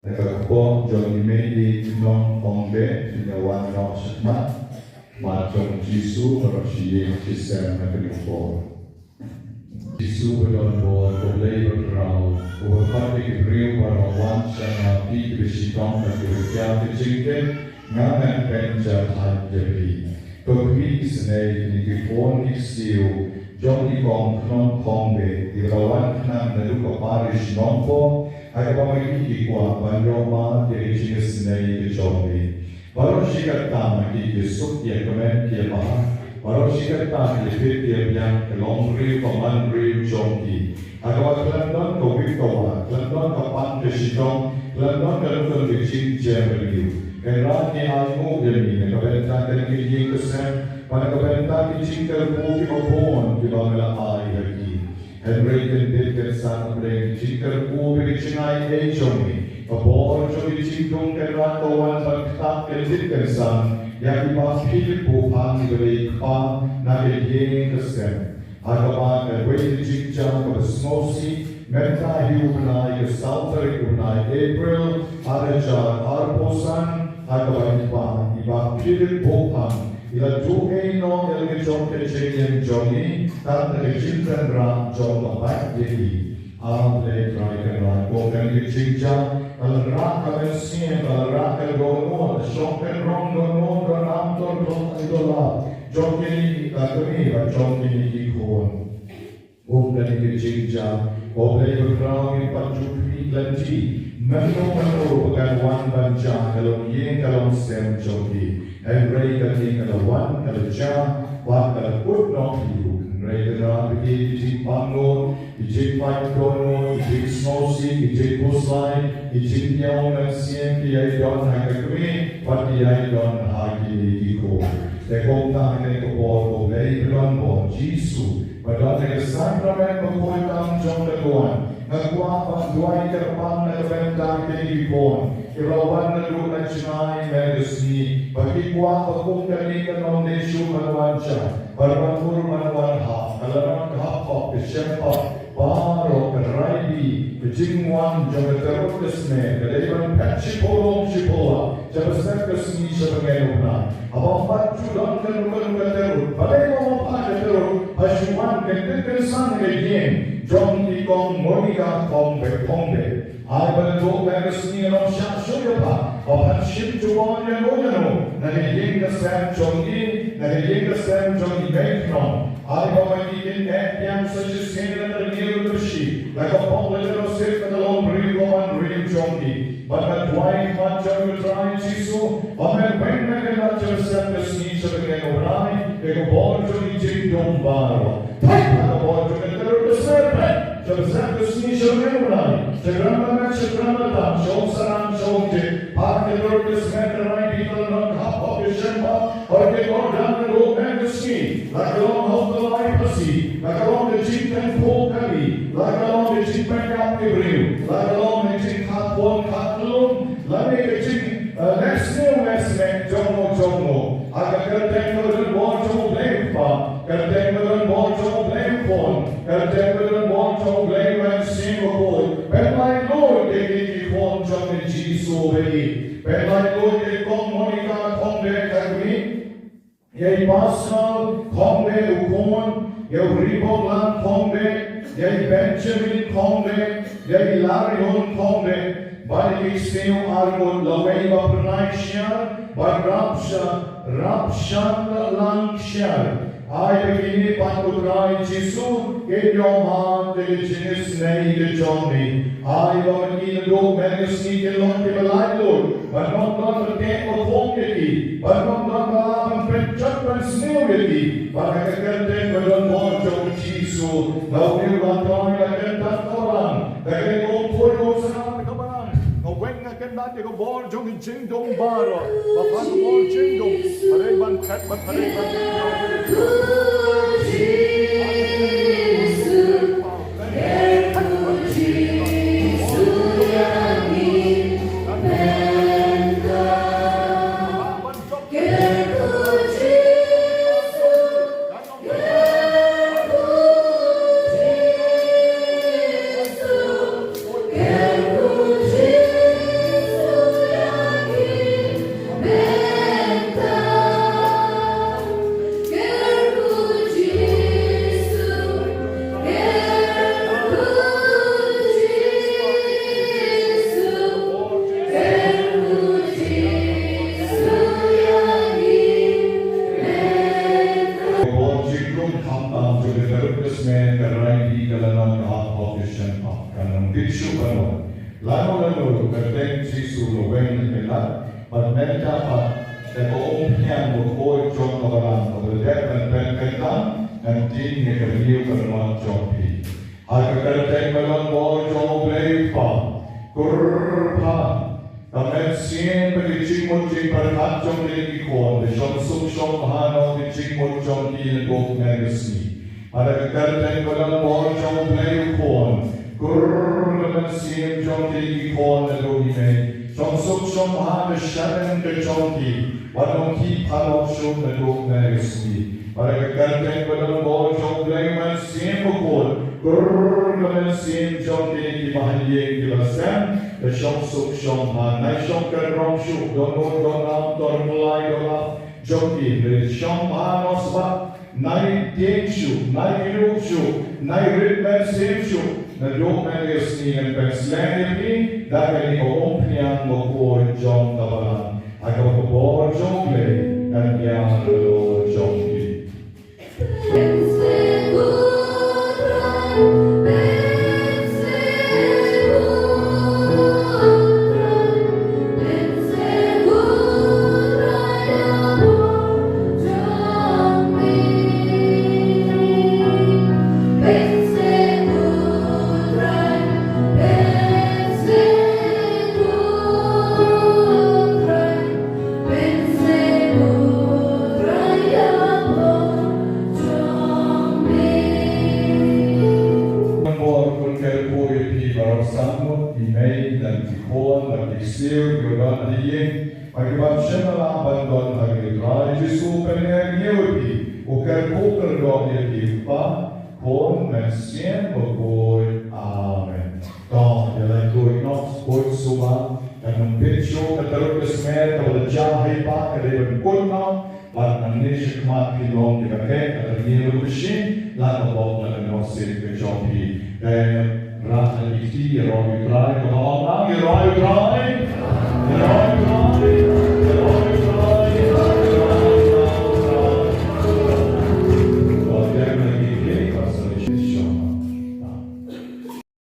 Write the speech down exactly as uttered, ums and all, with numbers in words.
Ka kpoh jong i Mei i Nongkhongbeh, phin ïa wan noh shakhmat. Mat jong u Jisu baroh shi ïing shi sem ha kane ka por. Jisu ba don bor, ko Blei ba khraw, uba khot ïa ki briew ba wan sha nga, phi kiba shitom bad kiba khia ka jingkit, nga ngan pynjah thait ïa phi. To khmih isynei ïa kine ki khun ki ksiew jong i Kong Nongkhongbeh, kiba la wan khnang naduh ka parish Nongpoh, ha kaba ma ki ki kwah ban ïoh ma ïa ka jingisynei ka jong ngi. Baroh shi katta ma ki ki suk ïa kmen ki ïa bha. Baroh shi katta ki pit ki ïa biang, ka longbriew ka manbriew jong ki. Ha kaba khlem don ka wit ka wat, khlem don ka pan ka shitom, khlem don ka rukom ka jingjem briew. Kynrad ngi ainguh ïa mi na ka bynta kane ka ïing ka sem, bad na ka bynta ki jingkyrkhu kiba bun kiba me la ai ha ki. Hynrei kyndit kynsan, A Blei, ka jingkyrkhu bad ka jingai ei jong ngi, ka bor jong ka jingdum kynrad ka wan ban ktah kyndit kynsan ïa i Bah Philip Buphang, i ba dei i kpa na ka ïing ka sem. Ha kaba kawei ka jingjia kaba sngewsih, mynta hi u bnai, ka saw tarik u bnai April, ar hajar arphew san, ha kaba i kpa, i Bah Philip Buphang, i la duh ei noh ïa la ka jong ka jingim jong i, kata ka jingkynrad jong ka bad ïa i. A Blei Trai Kynrad, ko kane ka jingjia ka la rah ka mynsiem, ka la rah ka dohnud, ka shong ka rong dohnud, dohnud, dohnud, dohnud, dohnud, jong kine ki kmie bad jong kine ki khun. Kum kane ka jingjia, ko Blei ba khraw, ngim pat ju khmih lynti mano mano ruh ba kan wan ban jia ha ka longïing ka longsem jong ki. Hynrei kane ka la wan, ka la jia, bad ka la kut noh ïa u. Hynrei Kynrad, ki jingpang noh, ki jingpang dohnud, ki jingsngewsih, ki jingkhuslai, ki jingïaid mynsiem ki ïai don ha ka kmie bad ki ïai don ha kine ki khun. Te kumta ha kane ka por, ko Blei ba don bor, Jisu, ba don ha ka sakramen bakhuid tam jong ka duwan, nga kwah ban duwai kyrpang na ka bynta kine ki khun kiba la wan naduh na jngai mynta ka sngi, ba ki kwah ba kum kane kan ym dei shuh ban wan jia, ban wan bur, ban wan hap, ka la nang hap hok ka shem hok baroh, ka rai bih, ka jingwan jong ka tyrut ka smer ka dei ban phet shiphew lum shiphew wah, sha ba sep ka sngi sha ba ngen u bnai. Haba ym pat ju don kano kano ka tyrut, balei ba ym pat ka tyrut ba shu wan kyndit kynsan ha ka ïing jong i Kong Monica Khongbeh, Khongbeh. Ai ba naduh mynta ka sngi ngan ym shah shuh ïa pha ba phan shim jubor ïano ïano na ka ïing ka sem jong i, na ka ïing ka sem jong i mei khnong. Ai ba ma ki kin ïaid biang sa shisien na ka rngiew ka rshi, la ka pop la ka rosir, na ka longbriew ka manbriew jong ki. Bad nga duwai ha khmat jong u Trai Jisu ba men weng na ka kyndat sha ba sep ka sngi sha ba ngen u bnai, ïa ka bor jong ki jingdum baroh. Peit ha ka bor jong ka tyrut ka smer, peit sha ba sep ka sngi sha ba ngen u bnai, sha kren bad met, sha kren bad tam, sha um sarang, sha um jied. Peit ha ka tyrut ka smer, ka rai bih, ka la nang hap hok ka shem hok, ha ka kordor naduh mynta ka sngi, la ka long ha u tyllai phasi, la ka long ka jingkynphuh kali, la ka long ka jingpynïap ki briew, la ka long ka jingkhatkhun khatlum, lane ka jing, eh, leh sniew leh snieh jong no jong no. Ha ka kyrteng ba donbor jong U Blei Kpa, kyrteng ba donbor jong U Blei Khun, kyrteng ba donbor jong U Blei Mynsiem Bakhuid, pynlait lut ïa kine ki khun jong ngi, Jisu ba ïeit. Pynlait lut ïa i Kong Monica Khongbeh, ka kmie, ïa i Pascal Khongbeh, u khun, ïa u Riboklang Khongbeh, ïa i Benjamin Khongbeh, ïa i Larihun Khongbeh, bad ïa ki ksiew arngut lawei ba phyrnai kshiar bad rapsha, rapshan lang kshiar. Ai ba kine pat, ko Trai Jisu, kin ïoh ma ïa ka jingisynei ka jong ngi. Ai ba ma ki naduh mynta ka sngi kin long kiba laitluid, ban ym don ba teh ba thung ïa ki, ban ym don ba lah ban pynjot pynsniew ïa ki. Bad ha ka kyrteng ba donbor jong u Jisu, nga wan, nga trai, nga kyndat, nga wan, nga kyndat, nga kyndat, nga wan, nga wan, nga kyndat ïa ka bor jong ki jingdum baroh. Ba phan ka bor jingdum, phareng ban phet, ban phareng ban phet. Bad mynta pat, da ka umphniang bakhuid jong ka balang, kaba la dep ban pynkyntang, ngan tieng ïa ka riew ka rngot jong phi. Ha ka kyrteng ba donbor jong U Blei U Kpa, kyrpad, ka mynsiem bad ki jingmut jingpyrkhat jong kine ki khun, da shong suk shong bha noh ki jingmut jong ki naduh mynne ka sngi. Bad ha ka kyrteng ba donbor jong U Blei U Khun, kur ka mynsiem jong kine ki khun naduh mynne. Shong suk shong bha ka shaneng ka jong ki, wat nym khih paralok shuh naduh mynne ka sngi. Bad ha ka kyrteng ba donbor jong U Blei U Mynsiem Bakhuid, kur ka mynsiem jong kine kiba ha ïing kiba sem, da shong suk shong bha, nai shong kynrong shuh, don mut don nam, don mlai don lap jong ki, da shong bha noh sbah, nai tieng shuh, nai kynduh shuh, nai rit mynsiem shuh, naduh mynne ka sngi ngan pynslem ïa phi da kane ka umphniang bakhuid jong ka balang. Ha kaba ka bor jong U Blei kan ïa halor jong phi. Bor un kyrkhu ïa phi baroh samut, i mei, bad ki khun, bad ki ksiew, kiba don ha ïing, bad kiba shym la lah ban don ha ïing. Trai Jisu, pynïar ïa phi, u kyrkhu kyrdoh ïa phi, Kpa, Khun, Mynsiem Bakhuid. Amen. To, ïa la khuid noh, khuid suba, kan ym bit shuh ka taruk ka smer, kaba la jia ha i Kpa, ka dei ban khuid noh, bad nangne shakhmat phin long kiba khet, ka dei ruh ka shi, la ka bok, la ka nongsiej ka jong phi. Te rah na ki kti, ïaroh ïa u Trai, kaba ong lang, ïaroh ïa u Trai, ïaroh ïa u Trai.